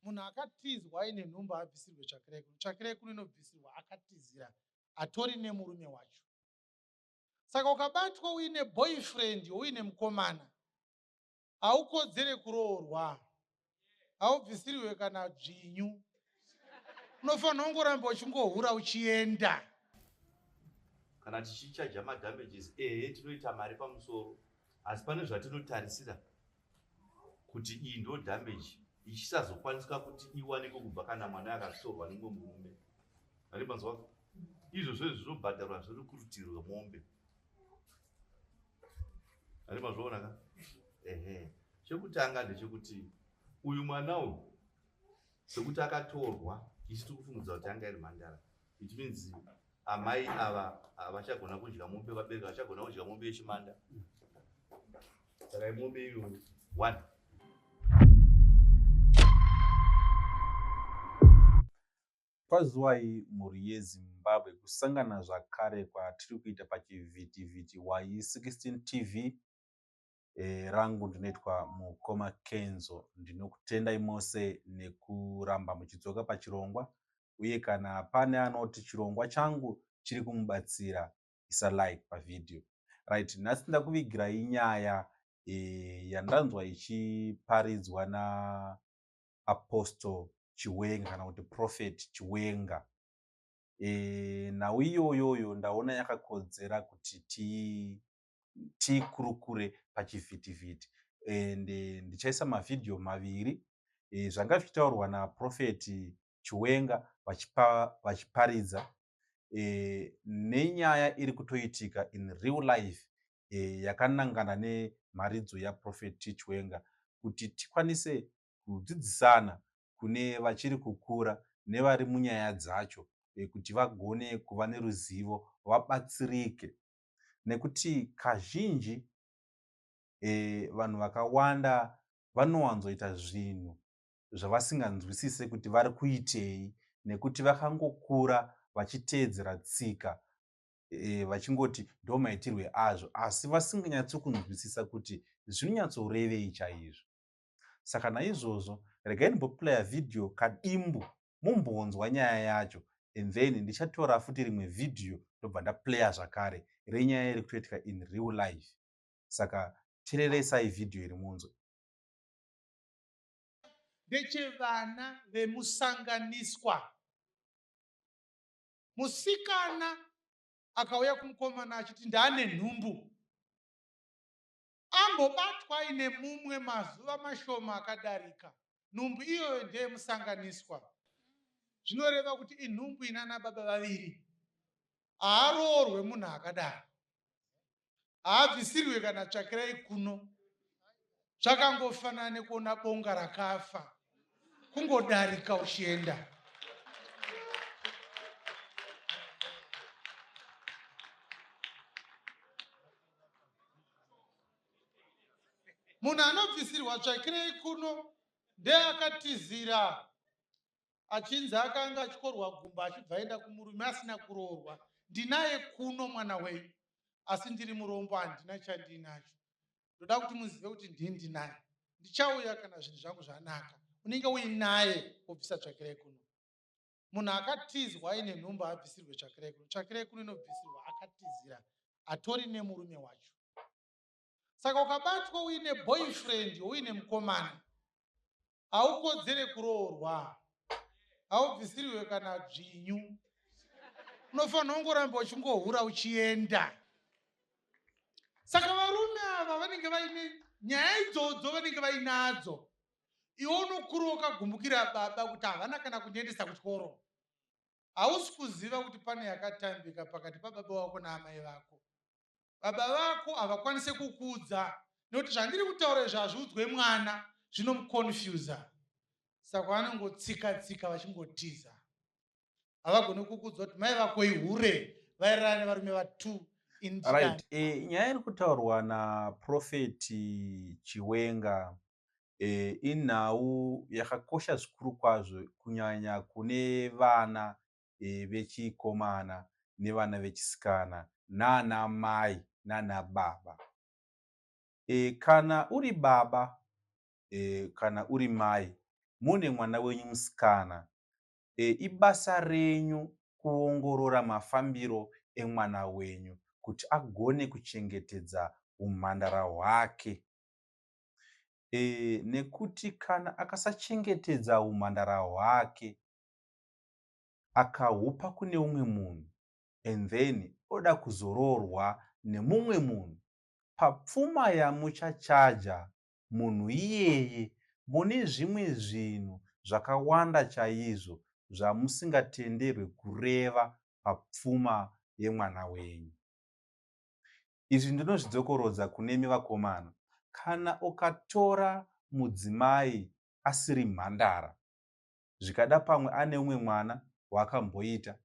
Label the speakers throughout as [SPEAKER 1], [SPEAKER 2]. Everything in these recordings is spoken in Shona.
[SPEAKER 1] Munhu akatizwa aine nhumbu haabvisirwe tsvakirai kuno. Tsvakirai kuno inobvisirwa akatizira atori nemurume wacho. Saka ukabatwa uine boyfriend uine mukomana haukodzere kuroorwa, haubvisirwe kana dzvinyu, unofanira kungoramba uchingohura uchienda.
[SPEAKER 2] Kana tichichaja madamages, ehe, tinoita mari pamusoro, asi pane zvatinotarisira kuti iyi ndo damage ichisazokwanisika kuti iwanike kubva kana mwana akatorwa nemumwe murume. Ari manzwa izvozvo zvinobhadharwa zviri kurutivi rwemombe. Ari mazviona ka? Ehe, chekutanga ndechekuti uyu mwana uyu sekuti akatorwa, isu tiri kufungudza kuti anga iri mhandara, it means amai ava havachagona kudya mombe, vabereki havachagona kudya mombe yechimanda. Saka imombe iyoyo one.
[SPEAKER 3] Kwaziwai mhuri yeZimbabwe, kusangana zvakare kwatiri kuita pachivhitivhiti Y16 TV. Rangu ndinoitwa Mukoma Kenzo. Ndinokutendai mose nekuramba muchidzoka pachirongwa, uye kana pane anoti chirongwa changu chiri kumubatsira, isa like pavhidhiyo. Right, nhasi ndakuvigirai nyaya yandanzwa ichiparidzwa naApostle Chiwenga kana kuti Prophet Chiwenga. Nhau iyoyoyo ndaona yakakodzera kuti tiikurukure pachivhitivhiti, and ndichaisa mavhidhiyo maviri zvanga zvichitaurwa naProphet Chiwenga vachiparidza nenyaya iri kutoitika in real life yakanangana nemharidzo yaProphet T Chiwenga, kuti tikwanise kudzidzisana kune vachiri kukura nevari munyaya dzacho kuti vagone kuva neruzivo vabatsirike. Nekuti kazhinji vanhu vakawanda vanowanzoita zvinhu zvavasinganzwisise kuti vari kuitei, nekuti vakangokura vachiteedzera tsika vachingoti ndo maitirwe azvo, asi vasinganyatso kunzwisisa kuti zvinonyatsorevei chaizvo. Saka naizvozvo regai ndimboplaya vhidhiyo kadimbu mumbonzwa nyaya yacho, and then ndichatora futi rimwe vhidhiyo ndobva ndaplaya zvakare renyaya iri kutoitika in real life. Saka tereresai vhidhiyo iri munzwe.
[SPEAKER 1] Ndechevana vemusanganiswa. Musikana akauya kumukomana achiti ndaane nhumbu, ambobatwa aine mumwe mazuva mashoma akadarika, nhumbu iyoyo ndeyemusanganiswa. Zvinoreva kuti inhumbu inana baba vaviri. Haaroorwe munhu akadaro, haabvisirwe kana tsvakirai kuno. Zvakangofanana nekuona bonga rakafa, kungodarika uchienda. Munhu anobvisirwa tsvakirei kuno ndeakatizira achinzi akanga achikorwa gumbo achibva aenda kumurume asina kuroorwa. Ndinaye kuno mwana wenyu, asi ndiri murombo, handina chandinacho. Ndoda kuti muzive kuti ndini ndinaye, ndichauya kana zvinhu zvangu zvanaka. Unenge uinaye wobvisa tsvakirai kuno. Munhu akatizwa aine nhumbu haabvisirwe tsvakirai kuno. Tsvakirai kuno inobvisirwa akatizira atori nemurume wacho. Saka ukabatwa uine boyfriend uine mukomana, haukodzere kuroorwa, haubvisirwe kana dzvinyu, unofanira kungoramba uchingohura uchienda. Saka varume ava vanenge vaine nyaya idzodzo, vanenge vainadzo. Iwe unokura wakagumbukira baba kuti havana kana kundiendesa kuchikoro. Hausi kuziva kuti pane yakatambika pakati pababa wako naamai vako. Baba vako havakwanise kukuudza nekuti zvandiri kutaura izvi hazviudzwe mwana, zvinomuconfusa. Saka vanongotsika tsika vachingotiza. Havagoni kukuudza kuti mai vako ihure, vairara nevarume va2.
[SPEAKER 3] Right. Nyaya iri kutaurwa naProphet Chiwenga inhau yakakosha zvikuru kwazvo, kunyanya kune vana vechikomana nevana vechisikana nana mai nana baba. Kana uri baba kana uri mai, mune mwana wenyu musikana, ibasa renyu kuongorora mafambiro emwana wenyu kuti agone kuchengetedza umhandara hwake. Nekuti kana akasachengetedza umhandara hwake akahupa kune umwe munhu and then oda kuzoroorwa nemumwe munhu, papfuma yamuchachaja munhu iyeye mune zvimwe zvinhu zvakawanda chaizvo zvamusingatenderwe kureva papfuma yemwana wenyu. Izvi ndinozvidzokorodza kunemi vakomana. Kana ukatora mudzimai asiri mhandara, zvikada pamwe ane umwe mwana waakamboita,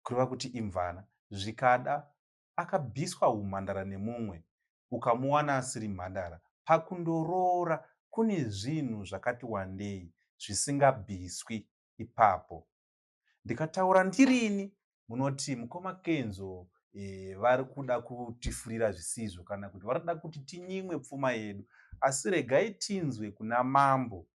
[SPEAKER 3] kureva kuti imvana, zvikada akabviswa humhandara nemumwe, ukamuwana asiri mhandara, pakundoroora kune zvinhu zvakati wandei zvisingabviswi ipapo. Ndikataura ndirini munoti mukoma Kenzo vari kuda kutifurira zvisizvo kana kuti vari kuda kuti tinyimwe pfuma yedu. Asi regai tinzwe kuna mambo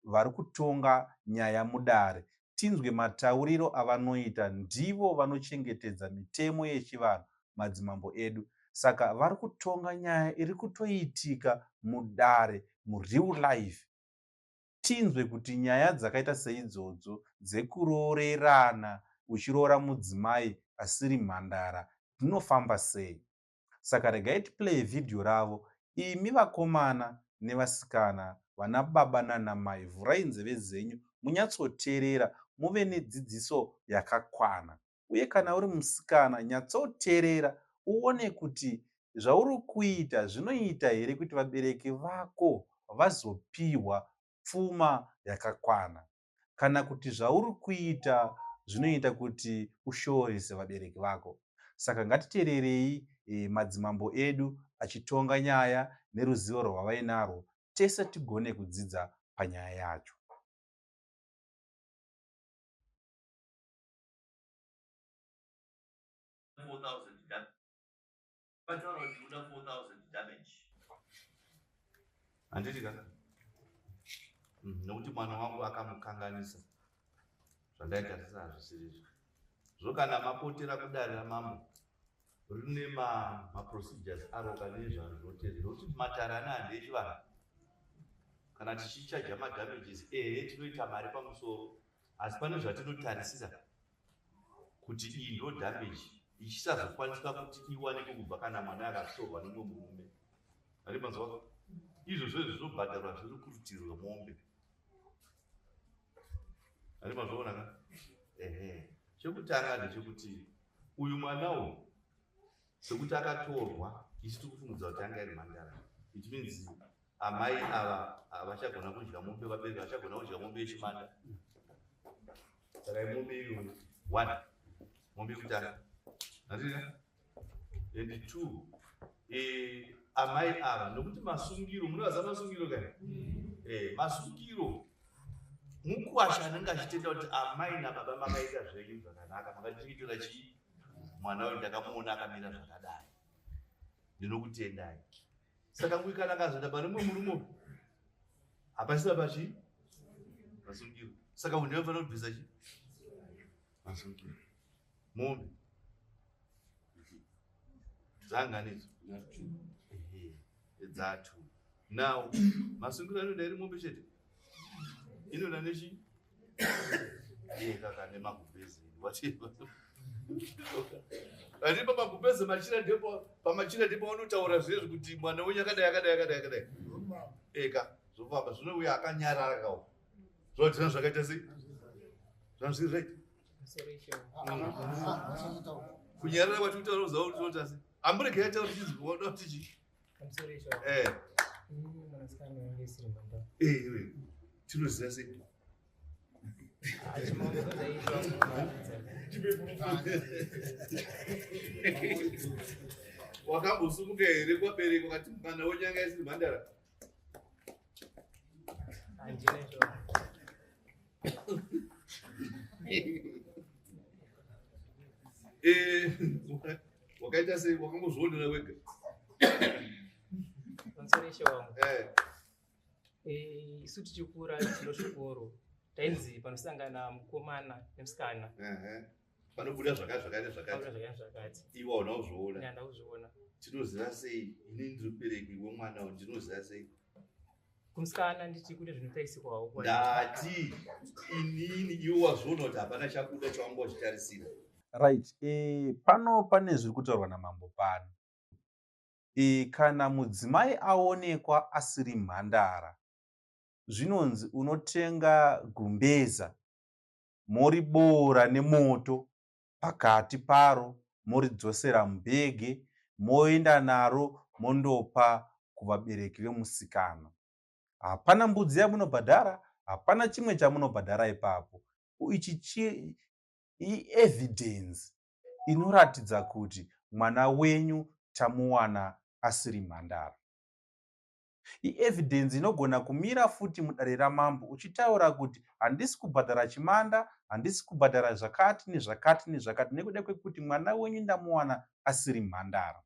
[SPEAKER 3] vari kutonga nyaya mudare, tinzwe matauriro avanoita. Ndivo vanochengetedza mitemo yechivanhu, madzimambo edu. Saka vari kutonga nyaya iri kutoitika mudare mureal life. Tinzwe kuti nyaya dzakaita seidzodzo dzekuroorerana uchiroora mudzimai asiri mhandara dzinofamba sei. Saka regai tiplay vhidhiyo ravo. Imi vakomana nevasikana, vana baba nana mai, vhurai nzeve dzenyu munyatsoteerera muve nedzidziso yakakwana. Uye kana uri musikana, nyatsoteerera uone kuti zvauri kuita zvinoita here kuti vabereki vako vazopiwa pfuma yakakwana, kana kuti zvauri kuita zvinoita kuti ushoorese vabereki vako. Saka ngatiteererei madzimambo edu achitonga nyaya neruzivo rwavainarwo, tese tigone kudzidza panyaya yacho.
[SPEAKER 2] Handiti ka nokuti mwana wangu akamukanganisa, zvandaitarisa hazvisirizvo. Zvo kana mapotera kudare ramambo rine maprocedures aro kane zvazvinotevera, nokuti matare ane handi echivanhu. Kana tichichaja madamages, ehe, tinoita mari pamusoro, asi pane zvatinotarisisa kuti iyi ndo damage ichisazokwaniswa kuti iwanike kubva kana mwana akatorwa nemumwe murume. Ari manzwa izvozvo zvinobhadharwa zviri kurutivi rwemombe. Ari mazvoona ka? Ehe, chekutanga ndechekuti uyu mwana uyu sekuti akatorwa, isu tiri kufungudza kuti anga iri mhandara. It means amai ava havachagona kudya mombe, vabereki havachagona kudya mombe yechimanda. Saka imombe iyoyo one, mombe yekutanga andina, and two, amai ava nokuti masungiro, munovaziva masungiro kai? Masungiro mukwasha anenge achitenda kuti amai nababa makaita zvenyu zvakanaka, makachengetera chii mwana uyu, ndakamuona akamira zvakadai, ndinokutendai. Saka ngui kana akazoenda pane mumwe murume, hapasina pachii masungiro. Saka munhu anofanira kubvisa chii masungiro. Mombe dzanganidzo dzatu. Now masungiro anoenda iri mombe chete, inoenda nechi iye kaka nemagumbezi, whatever ati pamagumbeze, machira, ndipo pamachira ndipo vanotaura zvezvi kuti mwana wenyu akadai, akadai, akadai, akadai. Eka zvofamba zvinouya akanyarara kawo, zvodzina zvakaita sei, zvanzviri right. Kunyarara kwati kutaura uzawo kuti sei, amburege yataura tichinzwa kuti chii. Tinoziva sei? Wakambosumuka here kwabereki wakati mwana wenyanga isiri mhandara? Wakaita sei? Wakangozvionera wega?
[SPEAKER 4] Eh, isu tichikura tino chikoro tainzi panosangana mukomana nemusikana
[SPEAKER 2] panobuda zvakati zvakati
[SPEAKER 4] zvakati zvakati
[SPEAKER 2] iwe hauna kuzviona.
[SPEAKER 4] Handina kuzviona.
[SPEAKER 2] Tinoziva sei ini ndiri mubereki wemwana uyu ndinoziva sei?
[SPEAKER 4] Kumusikana nditi kune zvinotarisirwawo.
[SPEAKER 2] Ndati inini iwe wazviona kuti hapana chabuda chawanga uchitarisira.
[SPEAKER 3] Right. Pano pane zviri kutaurwa namambo pano. Kana mudzimai aonekwa asiri mhandara, zvinonzi unotenga gumbeza moriboora nemoto pakati paro moridzosera mubhege moenda naro mondopa kuvabereki vemusikana. Hapana mbudzi yamunobhadhara, hapana chimwe chamunobhadhara ipapo. Ichi ievidence inoratidza kuti mwana wenyu tamuwana asiri mhandara. Ievidence inogona kumira futi mudare ramambo uchitaura kuti handisi kubhadhara chimanda, handisi kubhadhara zvakati nezvakati nezvakati nekuda kwekuti mwana wenyu ndamuwana asiri mhandara.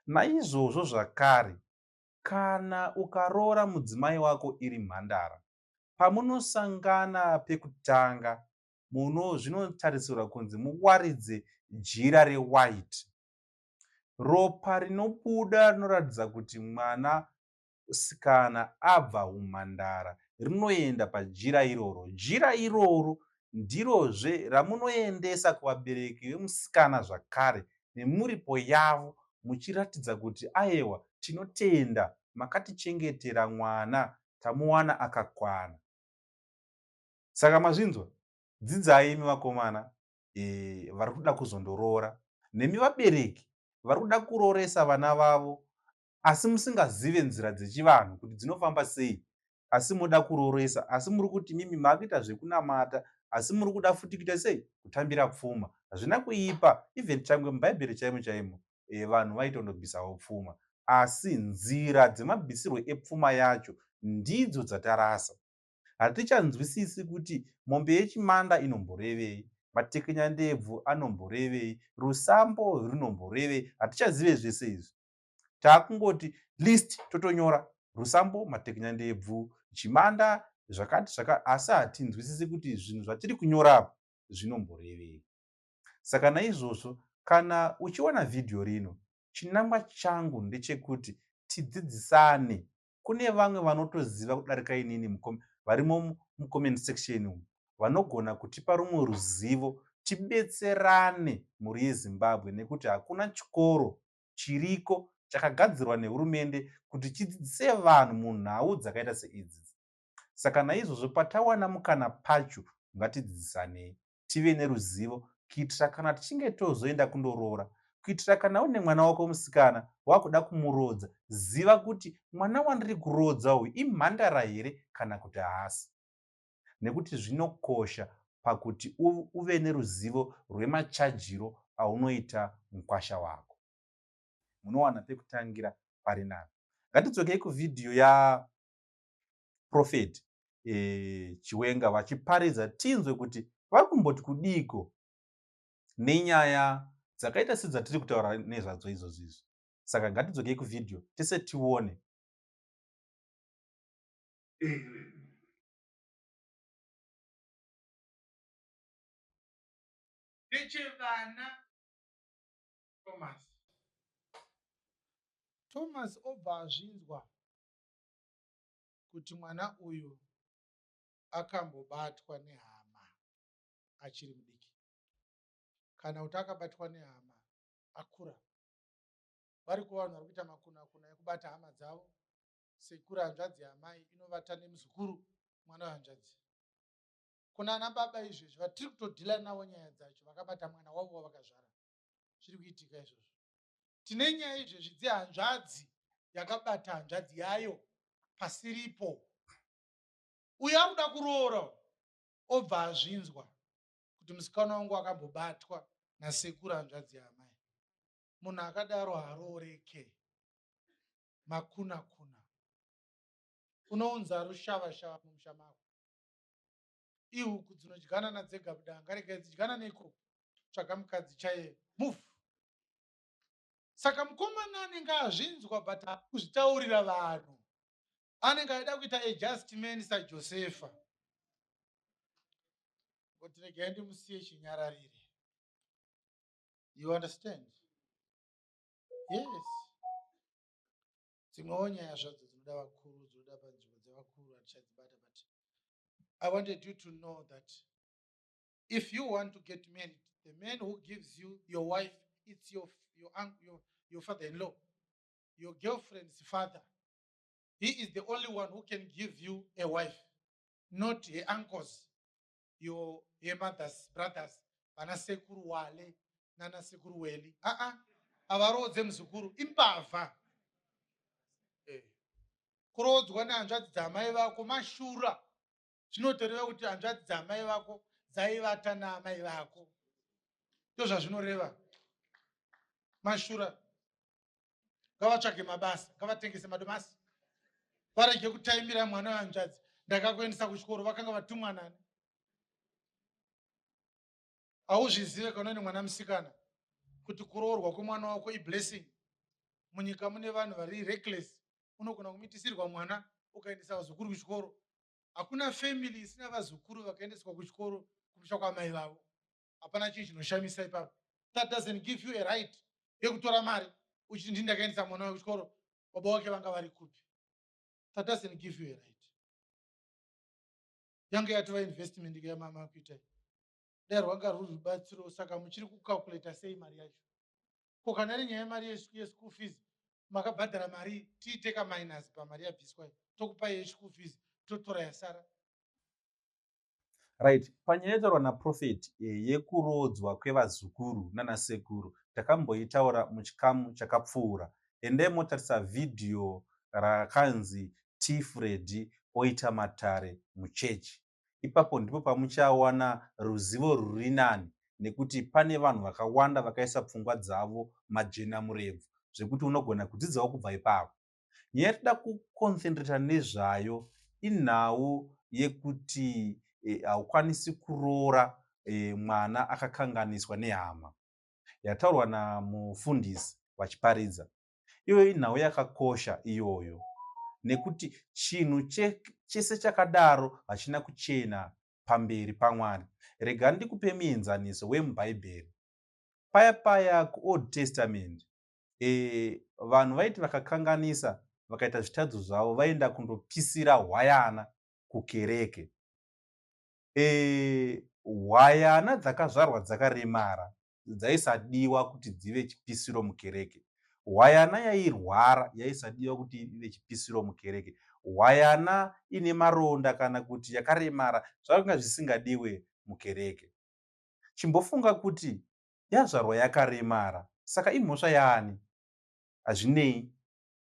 [SPEAKER 3] Naizvozvo zvakare, kana ukaroora mudzimai wako iri mhandara, pamunosangana pekutanga muno zvinotarisirwa kunzi muwaridze jira rewhite. Ropa rinobuda rinoratidza kuti mwana sikana abva humhandara rinoenda pajira iroro. Jira iroro ndirozve ramunoendesa kuvabereki vemusikana zvakare nemuripo yavo muchiratidza kuti ayewa tinotenda makatichengetera mwana tamuwana akakwana. Saka mazvinzwa? Dzidzai imi vakomana vari kuda kuzondoroora nemi vabereki vari kuda kurooresa vana vavo asi musingazive nzira dzechivanhu kuti dzinofamba sei asi moda kurooresa asi muri kuti mimi makuita zvekunamata asi muri kuda futi kuita sei kutambira pfuma. Hazvina kuipa even changwe mubhaibheri chaimo chaimo vanhu vaitondobvisawo pfuma asi nzira dzemabvisirwo epfuma yacho ndidzo dzatarasa. Hatichanzwisisi kuti mombe yechimanda inomborevei, matekenyandebvu anomborevei, rusambo runomborevei, hatichazive zvese izvi. Taakungoti list totonyora rusambo, matekenyandebvu, chimanda, zvakati zvakati, asi hatinzwisisi kuti zvinhu zvatiri kunyora apa zvinomborevei. Saka naizvozvo kana uchiona vhidhiyo rino, chinangwa changu ndechekuti tidzidzisane. Kune vamwe vanotoziva kudarika inini varimo mucomment section umu vanogona kutipa rumwe ruzivo tibetserane mhuri yeZimbabwe nekuti hakuna chikoro chiriko chakagadzirwa nehurumende kuti chidzidzise vanhu munhau dzakaita seidzi. Saka naizvozvo patawana mukana pacho ngatidzidzisanei tive neruzivo kuitira kana tichinge tozoenda kundoroora, kuitira kana une mwana wako musikana wakuda kumuroodza, ziva kuti mwana wandiri kuroodza uyu imhandara here kana kuti haasi. Nekuti zvinokosha pakuti uve neruzivo rwemachajiro aunoita mukwasha wako. Munowana pekutangira pari nani. Ngatidzokei kuvhidhiyo yaProphet Chiwenga vachiparidza tinzwe kuti vari kumboti kudiiko nenyaya dzakaita sedzatiri kutaura nezvadzo izvozvi izvi. Saka ngatidzokei kuvhidhiyo tese tione.
[SPEAKER 1] Ndechevana Thomas. Thomas obva azvinzwa kuti mwana uyu akambobatwa nehama achiri mudiki, kana kuti akabatwa nehama akura. Variko vanhu vari kuita makunakuna ekubata hama dzavo. Sekuru hanzvadzi yamai inovata nemuzukuru mwana wehanzvadzi. Kuna ana baba izvezvi vatiri kutodhila navo nyaya dzacho vakabata mwana wavo wavakazvara. Zviri kuitika izvozvo. Tine nyaya izvezvi dzehanzvadzi yakabata hanzvadzi yayo pasiripo. Uyo ari kuda kuroora obva azvinzwa kuti musikana wangu akambobatwa nasekuru hanzvadzi yaamai. Munhu akadaro harooreke. Makuna kuna. Unounza rushava shava mumusha mako. Ihuku dzinodyanana dzega mudanga, regai dzidyanane ikoko. Tsvaga mukadzi chaiye. Move. Saka mukomana anenge azvinzwa but kuzvitaurira vanhu. Anenge aida kuita adjustment saJosefa, kuti regai ndimusiye chinyararire. You understand? Yes, dzimwewo nyaya zvadzo dzinoda vakuru, dzinoda panzvimbo dzevakuru, hatichadzibata, but I wanted you to know that if you want to get married, the man who gives you your wife, it's your father-in-law, your girlfriend's father. He is the only one who can give you a wife, not her uncles, your her mother's brothers, vana sekuru Wale nana sekuru Weli. Aa, havaroodze muzukuru, imbavha. Kuroodzwa nehanzvadzi dzamai vako mashura. Zvinotoreva kuti hanzvadzi dzamai vako dzaivata naamai vako, ndozvazvinoreva, mashura. Ngavatsvage mabasa, ngavatengese madomasi, varege kutaimira mwana wehanzvadzi. Ndakakuendesa kuchikoro, vakanga vatumwa nani? Hauzvizive kana une mwana musikana kuti kuroorwa kwemwana wako iblessing. Munyika mune vanhu vari reckless. Unogona kumitisirwa mwana ukaendesa vazukuru kuchikoro. Hakuna family isina vazukuru vakaendeswa kuchikoro kumusha kwamai vavo. Hapana chinhu chinoshamisa ipapo. That doesn't give you a right yekutora mari uchiti, "Ndini ndakaendesa mwana wake kuchikoro." Baba wake vanga vari kupi? That doesn't give you a right. Yange yatova investment yamama kuitai, dai rwanga rwuri rubatsiro. Saka muchiri kucalculata sei mari yacho? Ko kana iri nyaya yemari yeschool fees, makabhadhara mari, tiite kaminus pamari yabviswa, tokupai yeschool fees, totora yasara.
[SPEAKER 3] Right, panyaya yataurwa naprophet yekuroodzwa kwevazukuru nanasekuru, takamboitaura muchikamu chakapfuura. Endai motarisa vhidhiyo rakanzi "T Freddy oita matare muchechi". Ipapo ndipo pamuchawana ruzivo rwuri nani, nekuti pane vanhu vakawanda vakaisa pfungwa dzavo majena murebvu, zvekuti unogona kudzidzawo kubva ipapo. Nyaya yatoda kuconcentrata nezvayo inhau yekuti haukwanisi kuroora mwana akakanganiswa nehama, yataurwa namufundisi vachiparidza. Iyoyo inhau yakakosha iyoyo, nekuti chinhu chese chakadaro hachina kuchena pamberi paMwari. Rega ndikupe muenzaniso wemubhaibheri. Paya paya kuOld Testament, vanhu vaiti vakakanganisa, vakaita zvitadzo zvavo, vaenda kundopisira hwayana kukereke. Hwayana dzakazvarwa dzakaremara dzaisadiwa kuti dzive chipisiro mukereke. Hwayana yairwara yaisadiwa kuti ive chipisiro mukereke. Hwayana ine maronda kana kuti yakaremara zvakanga zvisingadiwe mukereke. Chimbofunga kuti yazvarwa yakaremara, saka imhosva yaani? Hazvinei,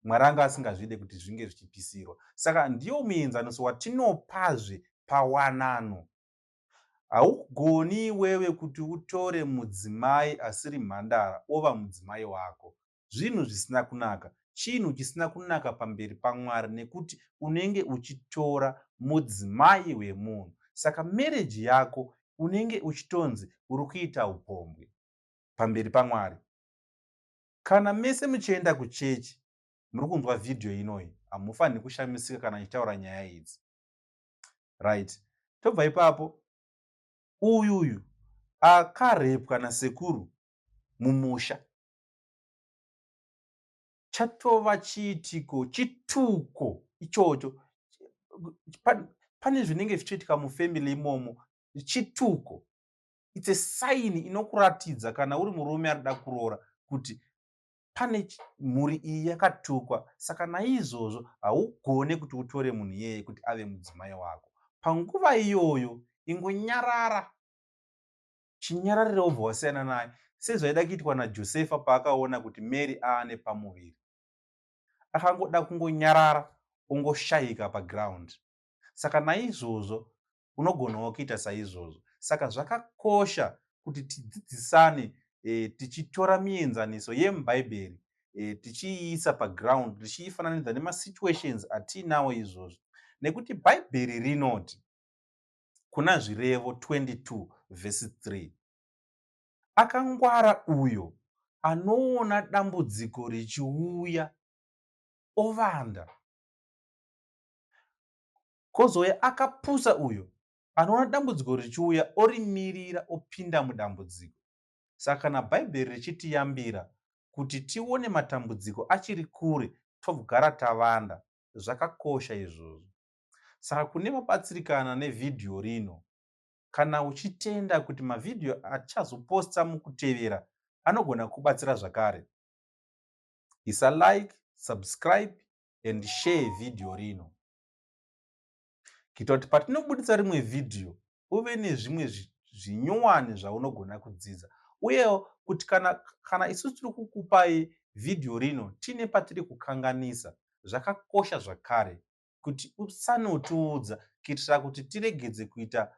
[SPEAKER 3] Mwari anga asingazvide kuti zvinge zvichipisirwa. Saka ndiyo muenzaniso watinopazve pawanano. Haugoni iwewe kuti utore mudzimai asiri mhandara ova mudzimai wako. Zvinhu zvisina kunaka, chinhu chisina kunaka pamberi paMwari, nekuti unenge uchitora mudzimai wemunhu. Saka marriage yako unenge uchitonzi uri kuita upombwe pamberi paMwari. Kana mese muchienda kuchechi, muri kunzwa vhidhiyo inoyi, hamufaniri kushamisika kana ichitaura nyaya idzi. Right, tobva ipapo. Uyuyu akarepwa nasekuru mumusha chatova chiitiko chituko ichocho. Pane zvinenge zvichiitika mufamily imomo, chituko. It's a sign inokuratidza kana uri murume arida kuroora kuti pane mhuri iyi yakatukwa. Saka naizvozvo haugone kuti utore munhu iyeye kuti ave mudzimai wako panguva iyoyo. Ingonyarara chinyararire, wobva wasiyana naye, sezvaida kuitwa naJosefa paakaona kuti Mary aane pamuviri. Akangoda kungonyarara, ongoshayika paground. Saka naizvozvo unogonawo kuita saizvozvo. Saka zvakakosha kuti tidzidzisane, tichitora mienzaniso yemubhaibheri, tichiiisa paground, tichiifananidza nemasituations atiinawo izvozvo, nekuti Bhaibheri rinoti kuna Zvirevo 22 vhesi 3, "Akangwara uyo anoona dambudziko richiuya ovanda." Kozouya akapusa uyo anoona dambudziko richiuya orimirira opinda mudambudziko. Saka kana Bhaibheri richitiyambira kuti tione matambudziko achiri kure togara tavanda, zvakakosha izvozvo. Saka kune vabatsirikana nevhidhiyo rino, kana uchitenda kuti mavhidhiyo atichazoposta mukutevera anogona kubatsira zvakare, isa like, subscribe and share vhidhiyo rino kuita kuti patinobudisa rimwe vhidhiyo uve nezvimwe zvinyowani zvaunogona kudzidza, uyewo kuti kana isu tiri kukupai vhidhiyo rino tiine patiri kukanganisa, zvakakosha zvakare kuti usanotiudza kuitira kuti tiregedze kuita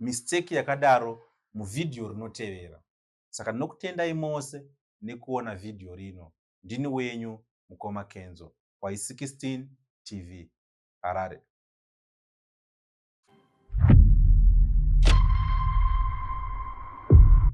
[SPEAKER 3] mistake yakadaro muvhidhiyo rinotevera. Saka ndinokutendai mose nekuona vhidhiyo rino. Ndini wenyu mukoma Kenzo, Y16 TV, Harare.